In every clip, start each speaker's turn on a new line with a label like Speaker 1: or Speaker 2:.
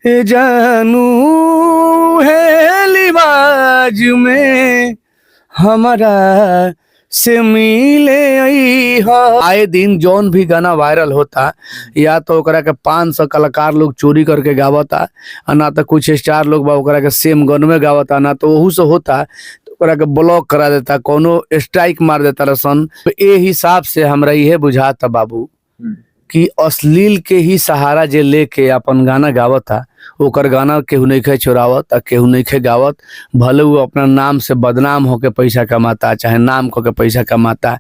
Speaker 1: ए जानू है लिबाज में हमारा से मिले अइहा। आए दिन जौन भी गाना वायरल होता या तो ओकरा के 500 कलाकार लोग चोरी करके गावता आ ना तो कुछ स्टार लोग बा ओकरा के सेम गन में गावता, ना तो ओहू से होता तो ओकरा के ब्लॉक करा देता, कोनो स्ट्राइक मार देता रसन। ए हिसाब से हमरा इहे बुझाता बाबू कि अश्लील के ही सहारा जे लेके अपन गाना गावता ओकर गाना केहू नइखे चोरावत आ केहू नइखे गावत। भले वो अपना नाम से बदनाम होके पैसा कमाता चाहे नाम कऽ के पैसा कमाता,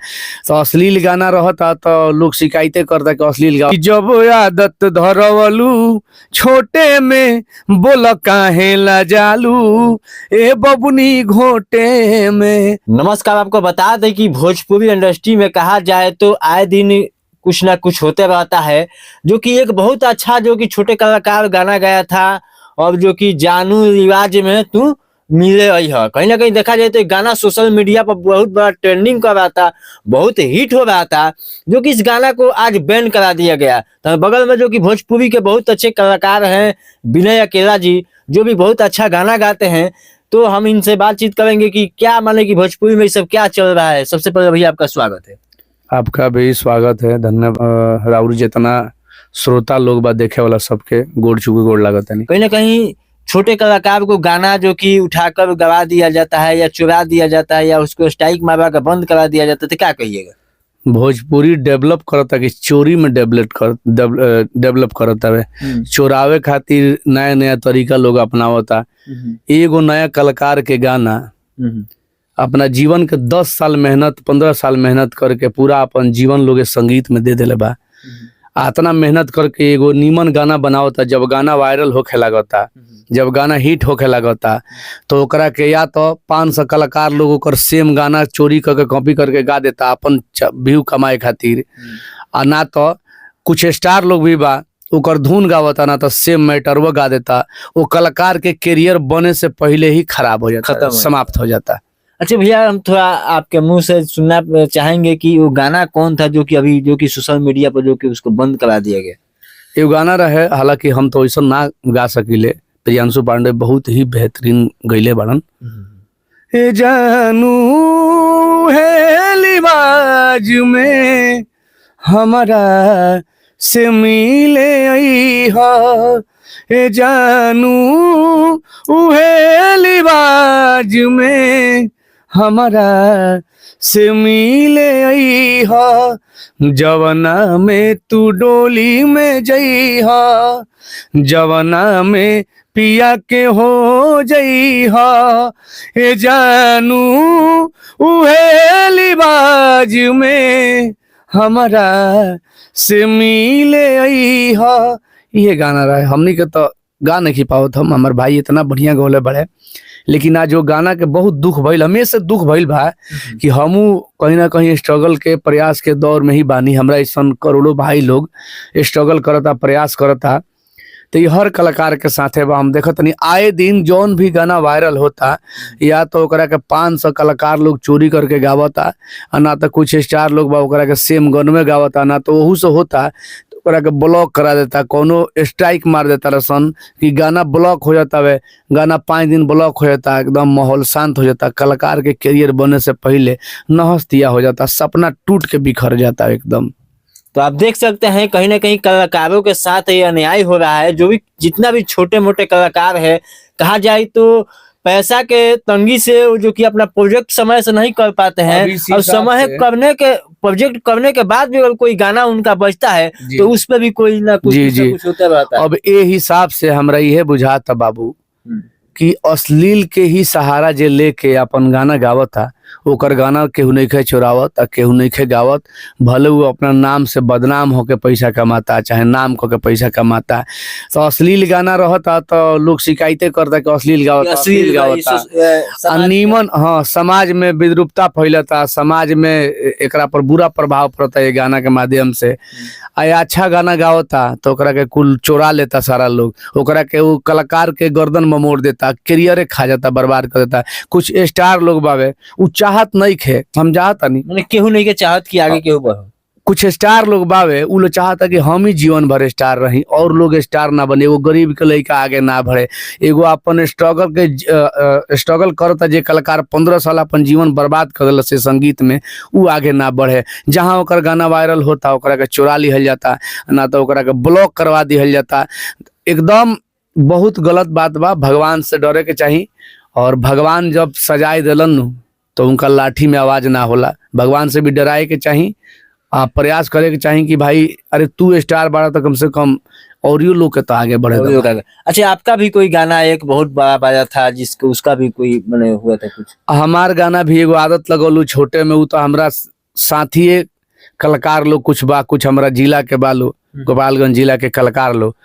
Speaker 1: तो अश्लील गाना रहता तो लोग शिकायते करता कि अश्लील गा। जब आदत धरवलू छोटे में बोल काहे लजालू ए बबुनी घोटे में।
Speaker 2: नमस्कार, आपको बता दें कि भोजपुरी इंडस्ट्री में कहा जाए तो आए दिन कुछ ना कुछ होते रहता है, जो कि एक बहुत अच्छा जो कि छोटे कलाकार गाना गाया था और जो कि जानू रिवाज में तू मिले अइह। कहीं ना कहीं देखा जाए तो ये गाना सोशल मीडिया पर बहुत बड़ा ट्रेंडिंग कर रहा था, बहुत हिट हो रहा था, जो कि इस गाना को आज बैन करा दिया गया। तो बगल में जो कि भोजपुरी के बहुत अच्छे कलाकार हैं विनय अकेला जी, जो भी बहुत अच्छा गाना गाते हैं, तो हम इनसे बातचीत करेंगे कि क्या माने कि भोजपुरी में ये सब क्या चल रहा है। सबसे पहले भैया आपका स्वागत है।
Speaker 1: आपका भी स्वागत है, धन्यवाद। राउर जितना श्रोता लोग बा देखे वाला सबके गोड़ छू के गोड़ लागत है।
Speaker 2: कहीं ना कहीं छोटे कलाकार को गाना जो कि उठाकर गवा दिया जाता है या चुरा दिया जाता है या उसको स्ट्राइक मारवा कर बंद करा दिया जाता है, तो क्या कहिएगा?
Speaker 1: भोजपुरी डेवलप करता कि चोरी में डेवलप करता है। चोरावे खातिर नया नया तरीका लोग अपनावता। एगो नया कलाकार के गाना अपना जीवन के 10 साल मेहनत 15 साल मेहनत करके पूरा अपन जीवन लोग संगीत में दे देले बा। आ इतना मेहनत करके एगो नीमन गाना बनावता, जब गाना वायरल होखे लागता, जब गाना हिट होखे लागता तो ओकरा के या तो 500 कलाकार लोग ओकर सेम गाना चोरी करके कॉपी करके गा देता अपन व्यू कमाए खातिर, आ ना तो कुछ स्टार लोग भी बा ओकर धुन गावता ना तो सेम मैटरवा गा देता। वो कलाकार के करियर बने से पहले ही खराब हो जाता,
Speaker 2: खत्म हो जाता।
Speaker 1: समाप्त हो जाता।
Speaker 2: अच्छा भैया, हम थोड़ा आपके मुंह से सुनना चाहेंगे कि वो गाना कौन था जो कि अभी जो कि सोशल मीडिया पर जो कि उसको बंद करा दिया गया।
Speaker 1: एगो गाना रहे, हालांकि हम तो ऐसा ना गा सकीले, प्रियांशु पांडे बहुत ही बेहतरीन गैले बाड़न। ए जानू है लिबाज में हमारा से मिले अइहा, ए जानू उहे लिबाज में हमारा से मिले अइहा, जवना में तू डोली में जइहा, जवना में पिया के हो जइहा, ए जानू उहे लिबाज में हमारा से मिले अइहा। ये गाना रहे, हमनी के तो गा नहीं पावत हम, हमार भाई इतना बढ़िया गौले बड़े, लेकिन आज वो गाना के बहुत दुख भइल, हमेशा दुख भइल बा कि हमू कहीं ना कहीं स्ट्रगल के प्रयास के दौर में ही बानी। हमरा ऐसन करोड़ों भाई लोग स्ट्रगल करता, प्रयास करता, तो ये हर कलाकार के साथे बा। हम देखत नहीं आए दिन जौन भी गाना वायरल होता या तो ओकरा के 500 कलाकार लोग चोरी करके गावता आ ना तो कुछ स्टार लोग बा ओकरा के सेम गन में गावता, ना तो ओहू से होता तो ओकरा के ब्लॉक करा देता, कोनो स्ट्राइक मार देता रसन कि गाना ब्लॉक हो जाता है। गाना 5 दिन ब्लॉक हो जाता, एकदम माहौल शांत हो जाता, कलाकार के करियर बने से पहले नहस्तिया हो जाता, सपना टूट के बिखर जाता एकदम।
Speaker 2: तो आप देख सकते हैं कहीं ना कहीं कलाकारों के साथ ये अन्याय हो रहा है। जो भी जितना भी छोटे मोटे कलाकार है, कहा जाए तो पैसा के तंगी से वो जो कि अपना प्रोजेक्ट समय से नहीं कर पाते हैं,
Speaker 1: अभी इसी
Speaker 2: और
Speaker 1: हिसाब
Speaker 2: समय
Speaker 1: से-
Speaker 2: करने के प्रोजेक्ट करने के बाद भी अगर कोई गाना उनका बजता है तो उस पर भी कोई ना कुछ
Speaker 1: जी,
Speaker 2: कुछ ना
Speaker 1: जी।
Speaker 2: कुछ होता रहता है।
Speaker 1: अब ए हिसाब से हमरा इहे बुझाता बाबू कि अश्लील के ही सहारा जे लेके अपन गाना गावता ओकर गाना केहू नइखे चोरावत आ केहू नइखे गावत। भले वो अपना नाम से बदनाम होके पैसा कमाता चाहे नाम कऽ के पैसा कमाता, तो अश्लील गाना रहता तो लोग शिकायते करता कि अश्लील गावता, अश्लील गावता। आ नीमन, हाँ, समाज में विद्रूपता फैलता, समाज में एकरा पर बुरा प्रभाव पड़ता ये गाना के माध्यम से। आ अच्छा गाना गावता तो ओकरा के कुल चोरा लेता सारा लोग, ओकरा के वो कलाकार के गर्दन ममोड़ देता, करियरे खा जाता, बर्बाद कर देता। कुछ स्टार लोग बावे उ चाहत नहीं खे, हम चाहत नहीं
Speaker 2: माने केहू नहीं के चाहत कि आगे केहू बढ़ो।
Speaker 1: कुछ स्टार लोग बावे, उ लोग चाहता कि हम ही जीवन भर स्टार रही और लोग स्टार ना बने, एगो गरीब के लइका आगे ना बढ़े, एगो अपन स्ट्रगल के स्ट्रगल करता जे कलाकार 15 साल अपन जीवन बर्बाद कर दिल से संगीत में, उ आगे ना बढ़े। जहाँ ओकर गाना वायरल होता ओकरा के चुरा लिहल जाता, ना तो ओकरा के ब्लॉक करवा दिहल जाता। एकदम बहुत गलत बात बा। भगवान से डरे के चाही, और भगवान जब सजाए दिलन नु तो उनका लाठी में आवाज ना होला। भगवान से भी डराए के चाही, प्रयास करे के चाही कि भाई अरे तू स्टार बाड़ा तो कम से कम और you लोग के तो आगे बढ़े।
Speaker 2: और लोग आगे। अच्छा, आपका भी कोई गाना एक बहुत बड़ा बाजा था जिसको उसका भी कोई माने हुआ था कुछ?
Speaker 1: हमार गाना भी एगो आदत लगौलू छोटे में, उ तो हमरा साथिए कलाकार लोग कुछ बा, कुछ हमरा जिला के बा लोग, गोपालगंज जिला के कलाकार लोग,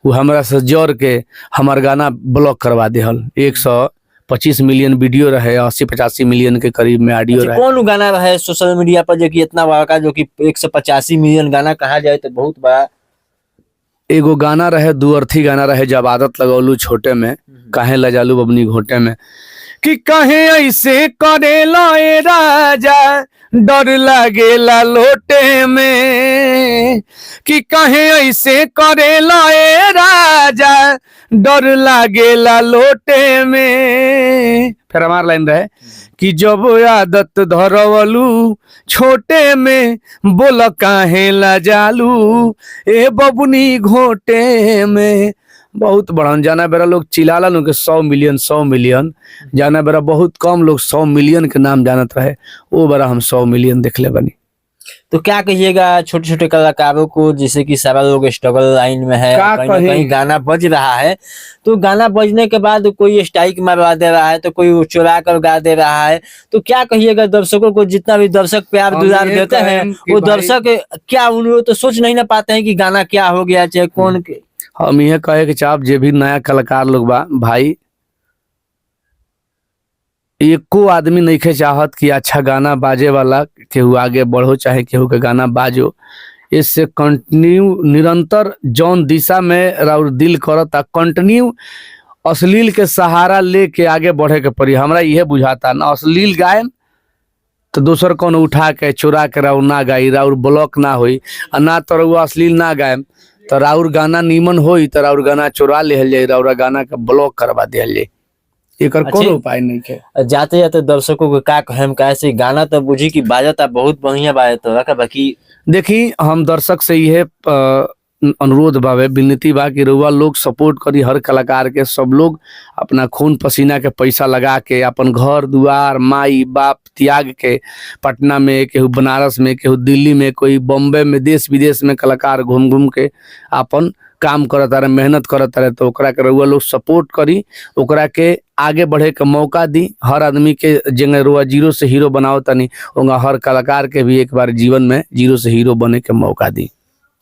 Speaker 1: उ हमरा से जड़ के हमार गाना ब्लॉक करवा दिहल। 125 मिलियन वीडियो रहे, 80-85 मिलियन के करीब में ऑडियो
Speaker 2: अच्छा,
Speaker 1: रहे।
Speaker 2: कौन गाना रहे सोशल मीडिया पर जो कि इतना बड़ा, जो कि 185 मिलियन गाना कहा जाए तो बहुत बड़ा
Speaker 1: एगो गाना रहे, दुअर्थी गाना रहे, जब आदत लगौलू छोटे में, काहे लजालू बबनी घोटे में, कि काहे ऐसे करेला ए राजा, डर लागेला लोटे में, कि काहे ऐसे करेला ए राजा, डर लागेला लोटे में। फिर हमार लाइन रहे कि जब आदत धरवलू छोटे में, बोल काहे लजालू ए बबुनी घोटे में। बहुत बढ़न जाना बेरा लोग चिल्लाला नु के 100 मिलियन 100 मिलियन, जाना बेरा बहुत कम लोग 100 मिलियन के नाम जानत रहे, वो बेरा हम 100 मिलियन देखले बनी।
Speaker 2: तो क्या कहिएगा छोटे छोटे कलाकारों को, जैसे कि सारा लोग स्ट्रगल लाइन में है,
Speaker 1: का
Speaker 2: कहीं ना
Speaker 1: कही?
Speaker 2: कहीं गाना बज रहा है, तो गाना बजने के बाद कोई स्ट्राइक मरवा दे रहा है, तो कोई चुरा कर गा दे रहा है, तो क्या कहिएगा दर्शकों को? जितना भी दर्शक प्यार
Speaker 1: हम
Speaker 2: दुलार
Speaker 1: ये
Speaker 2: देते हैं
Speaker 1: कहें कि
Speaker 2: वो
Speaker 1: भाई-
Speaker 2: दर्शक क्या उन लोग तो सोच नहीं ना पाते हैं कि गाना क्या हो गया, चाहे कौन के-
Speaker 1: हम यह कहे के चाहब जे भी नया कलाकार लोग बा भाई, एको आदमी नइखे चाहत कि अच्छा गाना बाजे वाला केहू आगे बढ़ो, चाहे केहू के गाना बाजो। इससे कंटिन्यू निरंतर जौन दिशा में राउर दिल करता कंटिन्यू अश्लील के सहारा लेके आगे बढ़े के पड़ी। हमरा इहे बुझाता ना अश्लील गायन तो दोसर कौन उठा के चुरा के राउर ना गाई, राउर ब्लॉक ना होई, आ ना तो रउआ अश्लील ना गायम तो राउर गाना नीमन होई तो राउर गाना चुरा लेहल जाई, राउर गाना के ब्लॉक करवा दिहल जाई। एकर
Speaker 2: अच्छे-
Speaker 1: कोनो उपाय नहीं है।
Speaker 2: जाते जाते दर्शकों को का कहेम, कैसे गाना तो बुझी कि बाजता बहुत बढ़िया बाजता रखा, बाकी
Speaker 1: देखी हम दर्शक से यह अनुरोध बावे, विनती बा कि रउआ लोग सपोर्ट करी हर कलाकार के। सब लोग अपना खून पसीना के पैसा लगा के अपन घर दुआर माई बाप त्याग के पटना में, केहू बनारस में, केहू दिल्ली में, कोई बॉम्बे में, देश विदेश में कलाकार घूम घूम के अपन काम करता रहे, मेहनत करता रहे, तो ओकरा के रउआ लोग सपोर्ट करी, ओकरा के आगे बढ़े के मौका दी। हर आदमी के जेंगे रउआ जीरो से हीरो बनाओ तनी, ओंगा हर कलाकार के भी एक बार जीवन में जीरो से हीरो बने के मौका दी।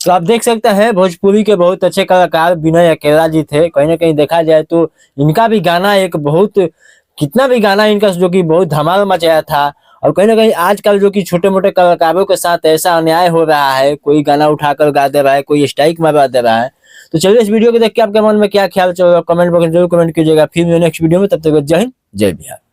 Speaker 2: तो आप देख सकते हैं भोजपुरी के बहुत अच्छे कलाकार विनय अकेला जी थे। कहीं ना कहीं देखा जाए तो इनका भी गाना एक बहुत, कितना भी गाना इनका जो कि बहुत धमाल मचाया था। और कहीं ना कहीं आजकल जो कि छोटे मोटे कलाकारों के साथ ऐसा अन्याय हो रहा है, कोई गाना उठाकर गा दे रहा है, कोई स्ट्राइक मरवा दे रहा है। तो चलिए इस वीडियो को देख के आपके मन में क्या ख्याल चल रहा है कमेंट बॉक्स में जरूर कमेंट कीजिएगा। फिर नेक्स्ट वीडियो में, तब तक जय हिंद जय बिहार।